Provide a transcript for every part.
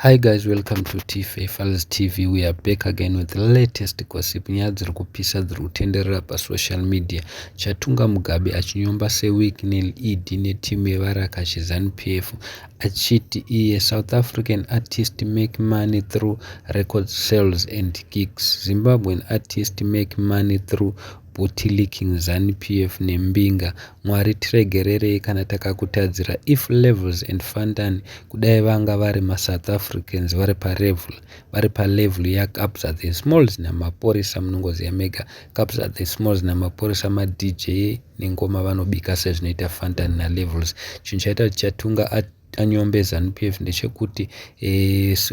Hi guys, welcome to TFA Files TV. We are back again with the latest gossip. Nyaya dziri kupisa dziri kutenderera pasocial media. Chatunga Mugabe achinyomba seWicknell ED netimu yevarakashi ZANU-PF achiti iye South African artist make money through record sales and gigs. Zimbabwean artist make money through bootlicking ZANU-PF nembinga. Mwari tiregererei kana takakutadzira. If Levels and Fantan kudai vanga vari maSouth Africans vari palevel, vari palevel yaKabza the Smalls naMaporisa, munongoziva mega Kabza the Smalls naMaporisa, maDJ nengoma vanobika sezvinoita Fantan naLevels. Chinhu chaita kuti Chatunga anyombe ZANU-PF ndechekuti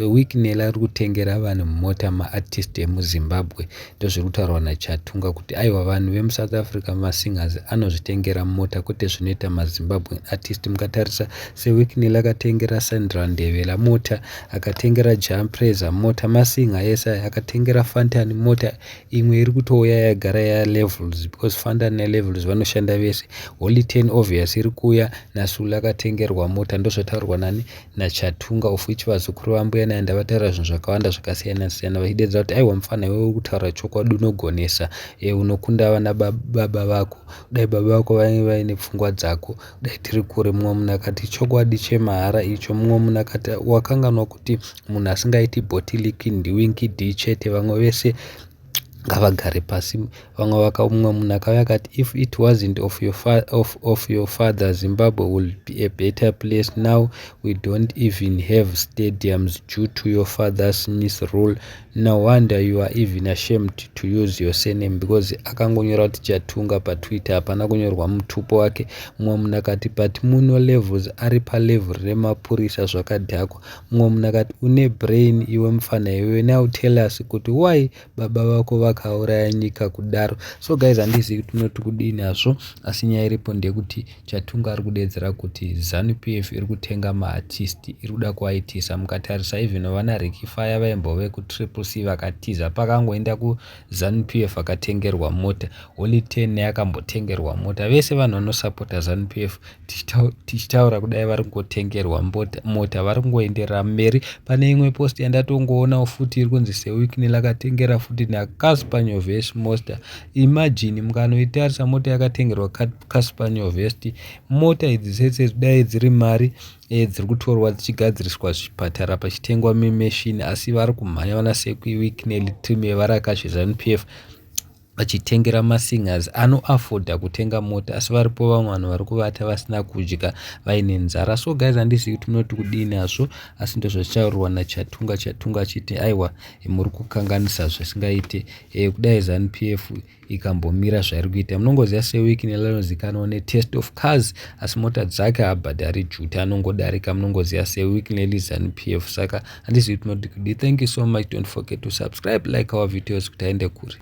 Wicknell ari kutengera vanhu mota, maartist emuZimbabwe. Ndozviri kutaurwa naChatunga kuti aiwa, vanhu vemuSouth Africa, masingers anozvitengera mota, kwete zvinoita maZimbabwean artist. Mukatarisa, seWicknell akatengera Sandra Ndevela mota, akatengera Jah Prayzah mota, masinga ese akatengera Fantan mota. Imwe iri kutouya yagara yaLevels because Fantan neLevels vanoshanda vese. Holy 10 obvious iri kuuya naSulu, akatengerwa mota. Ndozvataurwa nani? NaChatunga, of which vazukuru vambuya naenda vataura zvinhu zvakawanda zvakasiyana siyana, vachidedza kuti aiwa, mufana iwe uri kutaura chokwadi, unogonesa, unokunda vana baba vako. Dai baba vako vainge vaine pfungwa dzako, dai tiri kure. Mumwe munhu akati chokwadi chemahara icho. Mumwe munhu akati wakanganwa kuti munhu asingaiti bootlicking ndiWinky D chete, vamwe vese ngavagare pasi. Vamwe, mumwe munhu akauya akati if it wasn't of your father, Zimbabwe would be a better place. Now we don't even have stadiums due to your father's misrule. No wonder you are even ashamed to use your surname, because akangonyora kuti Chatunga paTwitter, hapana kunyorwa mutupo wake. Mumwe munhu akati but muno Levels ari palevel remapurisa, zvakadhakwa. Mumwe munhu akati une brain iwe mufana iwe, now tell us kuti why baba vako vakauraya nyika kudaro. So guys, handizivi kuti unoti kudini hazvo, asi nyaya iripo ndeyekuti Chatunga ari kudedzera kuti ZANU-PF iri kutenga maartist, iri kuda kuvaitisa. Mukatarisa, even vana Ricky Fire vaimbove kuTriple C vakatiza, pakangoenda kuZANU-PF akatengerwa mota. Holy 10 yakambotengerwa mota. Vese vanhu vanosapota ZANU-PF tichitaura kudai vari kungotengerwa mota, vari kungoenderera mberi. Pane imwe post yandatongoonawo futi iri kunzi seWicknell akatengera futi naCassper Nyovest mota. Imagine, mukanoitarisa mota yakatengerwa Cassper Nyovest, mota idzi dzese dai dziri mari dziri kutorwa dzichigadziriswa zvipatara, pachitengwa mimeshini, asi vari kumhanya vana seWicknell, team yevarakashi ZANU-PF, vachitengera masingers anoafodha kutenga mota, asi varipo vamwe vanhu vari kuvata vasina kudya, vaine nzara. So guys, handizivi kuti munoti kudini hazvo, asi ndozvachitaurwa naChatunga. Chatunga achiti aiwa, muri kukanganisa zvisingaite. Kudai ZANU-PF ikambomira zvairi kuita, munongoziva seWicknell anozikanwa netaste of cars, asi mota dzake haabhadhari duty, anongodarika. Munongoziva seWicknell ZANU-PF. Saka handizivi kuti munoti kudii. Thank you so much. Don't forget to subscribe, like our videos kuti aende kure.